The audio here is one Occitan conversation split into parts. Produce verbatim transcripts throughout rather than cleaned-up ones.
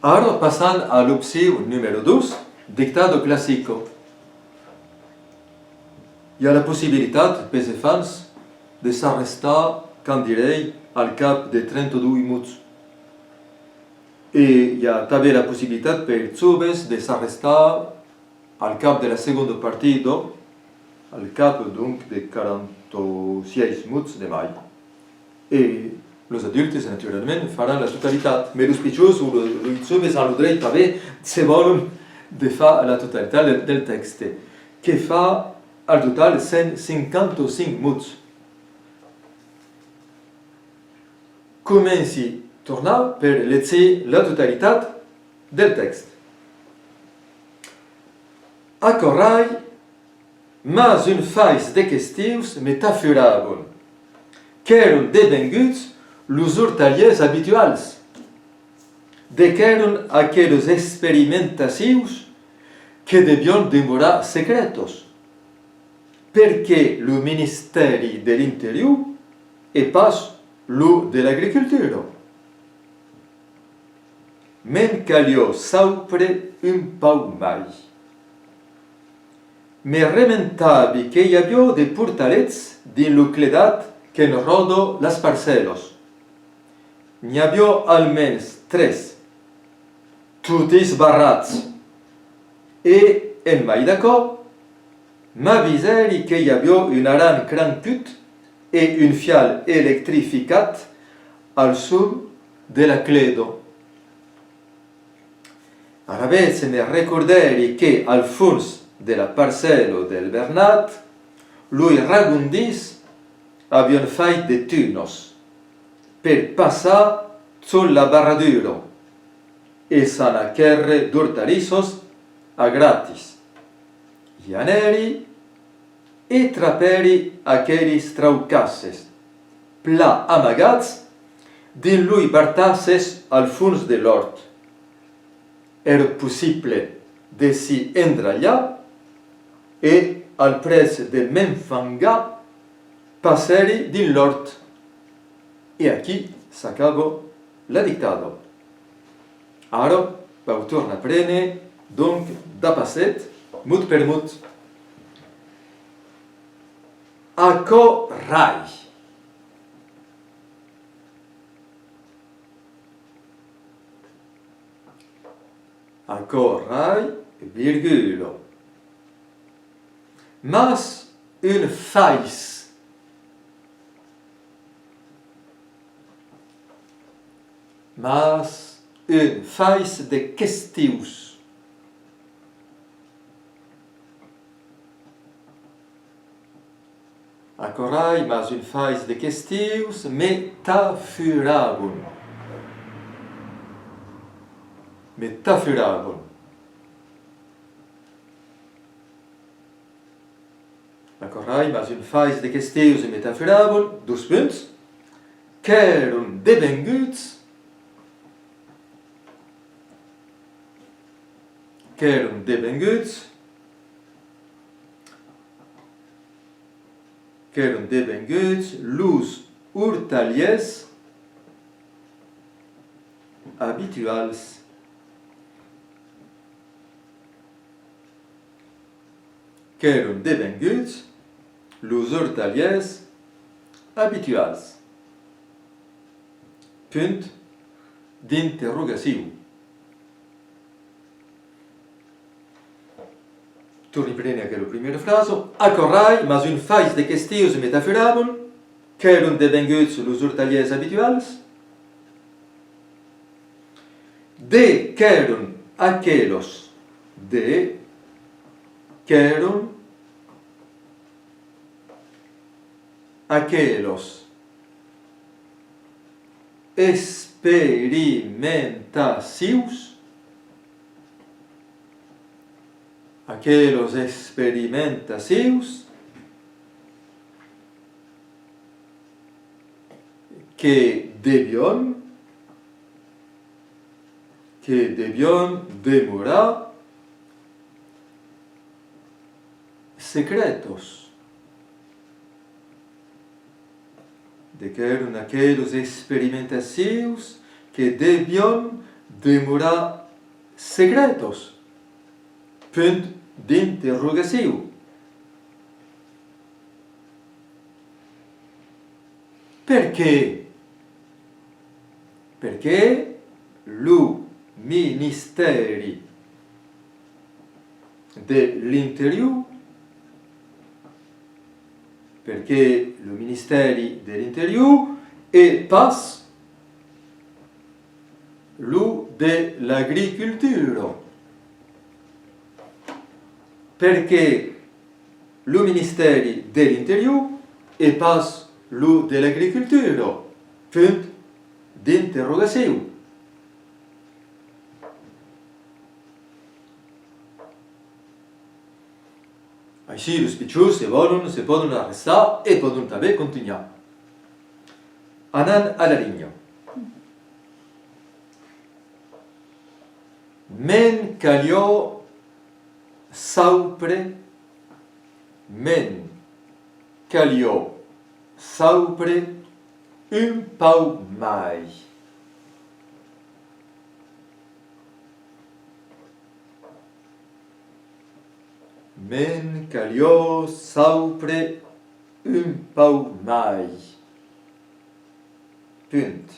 Ara passam a l'opcion numèro dos, dictada classica. I a la possibilitat pels enfants de s'arrestar, quand direi, al cap de trenta-dos mots. E i a tanben la possibilitat pels joves de s'arrestar al cap de la segonda partida, al cap, donc, de quaranta-sièis mots de mai. E los adultes, naturalament, faràn la totalitat, mas los pichons o lo-, los joves an lo dreit tanben, se vòlon, de far la totalitat del, del tèxte, que fa al total cent cinquanta-cinc mots. Comenci tornar per legir la totalitat del tèxt. Aquò rai, mas un fais de questions me tafuravan. Qu'èran devenguts los ortalhièrs abituals? De qu'èran aquelas experimentacions que devián demorar secretas? Perqué lo Ministèri de l'Interior e pas lo de l'Agricultura? Me'n caliá saupre un pauc mai. Me rementavi que i aviá de portalets dins lo cledat qu'enròda las parcèlas. N'i aviá almens tres, totis barrats. E, en mai d'aquò, m'avisèri que i aviá un aran crancut e un fial electrificat al som de la cleda. Alavetz me recordèri que al fons de la parcèla del Bernat, los ragondins avián fait de tunas per passar sus la barradura e s'an a quèrre d'ortalissas a gratis. I anèri e trapèri aquelis traucasses, plan amagats dins los bartasses al fons de l'òrt. Èra possible de s'i endralhar e, al prètz de m'enfangar, passèri dins l'òrt. E aquí s'acaba la dictada. Ara, vau tornar prene, donc, dab Pacet, mot per mot. Aquò rai. Aquò rai, virgula. Mas un fais. Mas un fais de questions. Aquò rai, mas un fais de questions me tafuravan. Me tafuravan. Aquò rai, mas un fais de questions me tafuravan, dos punts, qu'èran devenguts, qu'èran devenguts, qu'èran devenguts los ortalhièrs abituals. Qu'èran devenguts los ortalhièrs abituals. Punt d'interrogacion. Torni prene aquela primièra frasa. Aquò rai, mas un fais de questions me tafuravan. Qu'èran devenguts los ortalhièrs abituals? De qu'èran aquelas, de qu'èran aquelas experimentacions, aquelas experimentacions que devián, que devián demorar secretas. De qu'èran aquelas experimentacions que devián demorar secretas? Punt d'interrogacion. Perqué? Perqué lo Ministèri de l'Interior, perqué lo Ministèri de l'Interior e pas lo de l'Agricultura? Perqué lo Ministèri de l'Interior e pas lo de l'Agricultura? Punt d'interrogacion. Aicí, los pichons, se vòlon, se pòdon arrestar e pòdon tanben contunhar. Anam a la linha. Me'n caliá saupre, me'n caliá saupre un pauc mai. Me'n caliá saupre un pauc mai. Punt.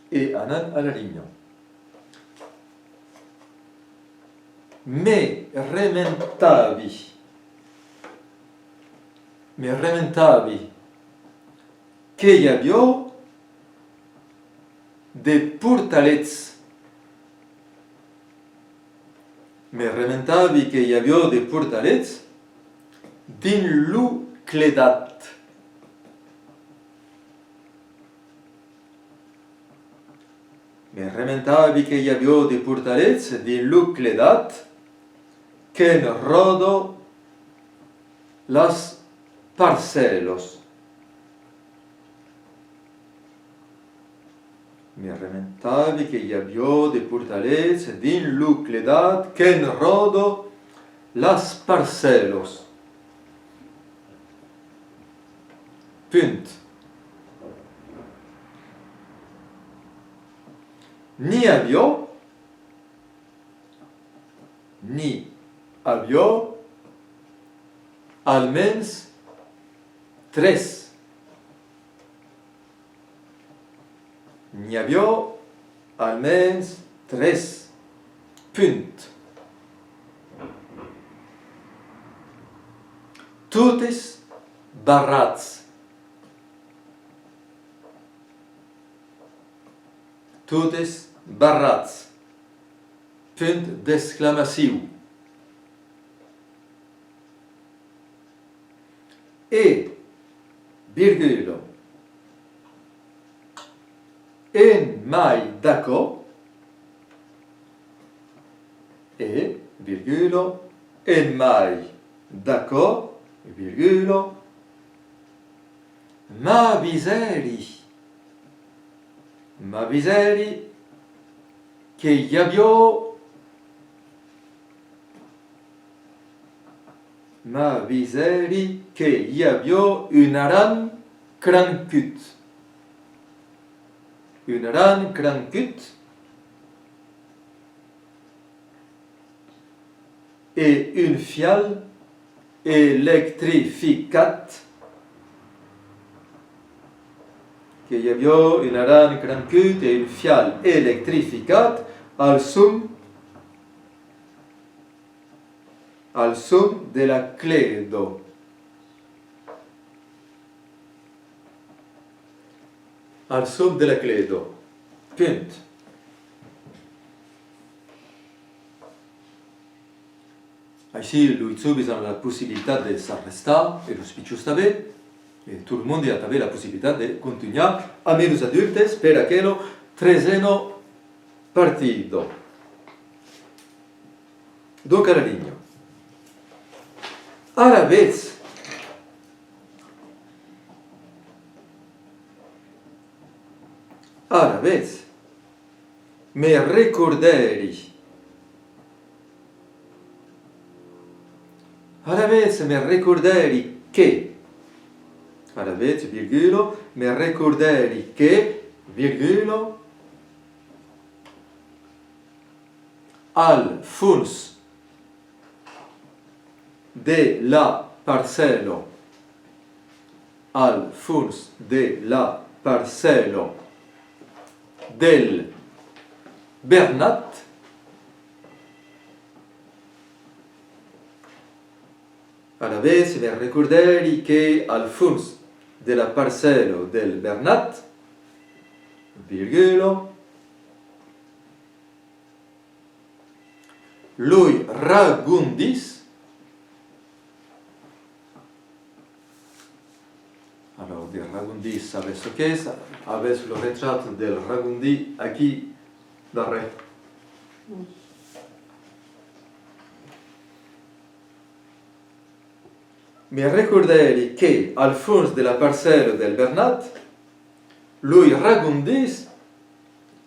E anam a la linha. Me rementavi, me rementavi que i aviá de portalets. Me rementavi que i aviá de portalets dins lo cledat. Me rementavi que i aviá de portalets dins lo cledat qu'enròda las parcèlas. Me rementavi que i aviá de portalets dins lo cledat qu'enròda las parcèlas. Punt. N'i aviá, n'i aviá almens tres. N'i aviá almens tres. Punt. Totes barrats. Totes barrats. Punt d'exclamacion. E, virgula, en mai d'aquò, e, virgula, en mai d'aquò, virgula, m'avisèri, m'avisèri que i aviá, m'avisèri que i aviá un aran crancut. Un aran crancut e un fial electrificat, que i aviá un aran crancut e un fial electrificat al som, al som de la cleda. Al som de la cleda. Punt. Aicí, los joves an la possibilitat de s'arrestar, e los pichons tanben, e tot lo monde a tanben la possibilitat de contunhar amb los adultes per aquela tresena partida. Donc, a la linha. Alavetz, alavetz, me recordèri, alavetz me recordèri que, alavetz, virgula, Me recordèri que, virgula, al fons de la parcèla, al fons de la parcèla del Bernat, alavetz me recordèri que al fons de la parcèla del Bernat, virgula, los ragondins, alors, de ragondins, sabètz çò qu'es, avètz lo retrat del ragondin aquí darrèr. Me recordèri que, al fons de la parcèla del Bernat, los ragondins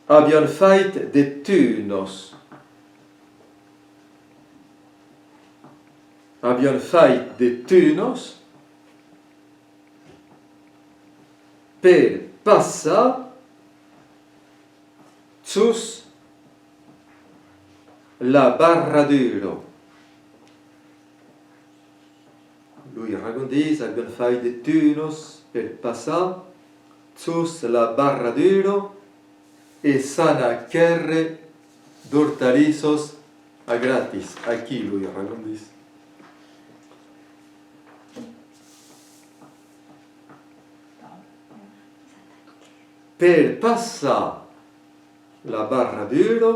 avián fait de tunas. Avián fait de tunas per passar sus la barradura. Los ragondins avián fait de tunas per passar sus la barradura e s'anar quèrre d'ortalissas a gratis. Aquí los ragondins. Per passar la barradura,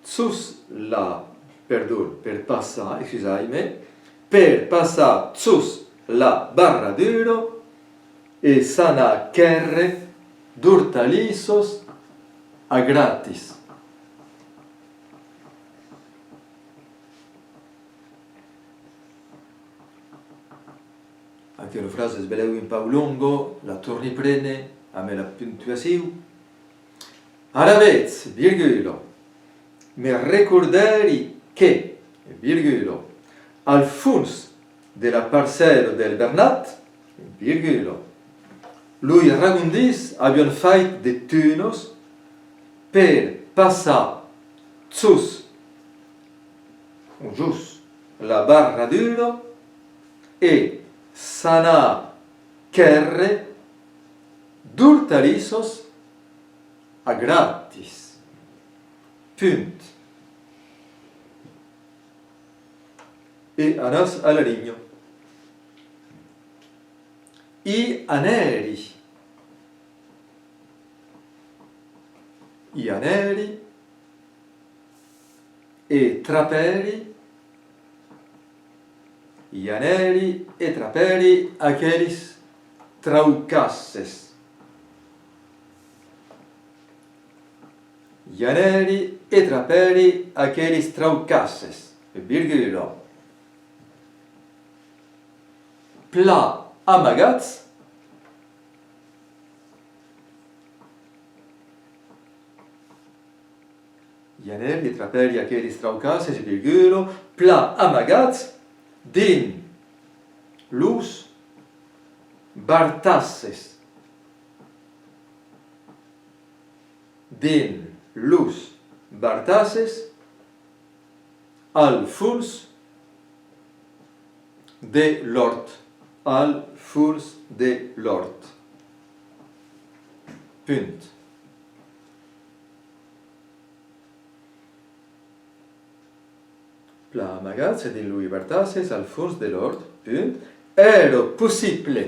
sus la, perdon, per passar, excusatz-me, per passar sus la barradura e s'anar quèrre d'ortalissas a gratis. Aquela frasa es belèu un pauc longa, la torni prene amb la puntuacion. Alavetz, virgula, me recordèri que, virgula, al fons de la parcèla del Bernat, virgula, los ragondins avián fait de tunas per passar sus just la barradura e s'anar quèrre d'ortalissas a gratis. Punt. E anatz a la linha. I anèri. I anèri e trapèri, i anèri e trapèri aquelis traucasses. I anèri e trapèri aquelis traucasses, virgula. Plan amagats, i anèri e trapèri aquelis traucasses, virgula, plan amagats dins los bartasses. Dins los bartasses, al fons de l'òrt, al fons de l'òrt. Punt. Plan amagats dins los bartasses al fons de l'òrt, punt. Èra possible,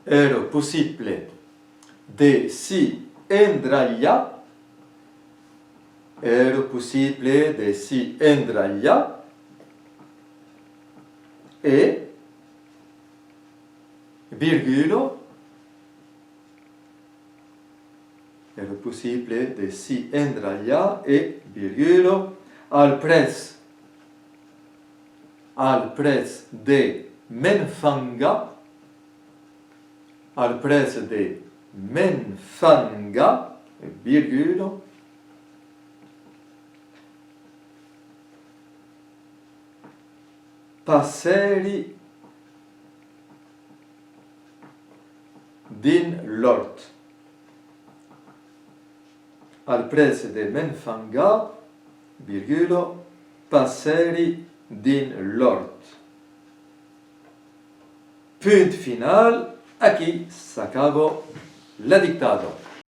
èra possible de s'i endralhar, èra possible de s'i endralhar e, virgula, èra possible de s'i endralhar e, virgula, al prètz, al prètz de m'enfangar, al prètz de m'enfangar, virgula, Passèri dins l'òrt. Al prètz de m'enfangar, virgula, passèri dins l'òrt. Punt final, aquí s'acaba la dictada.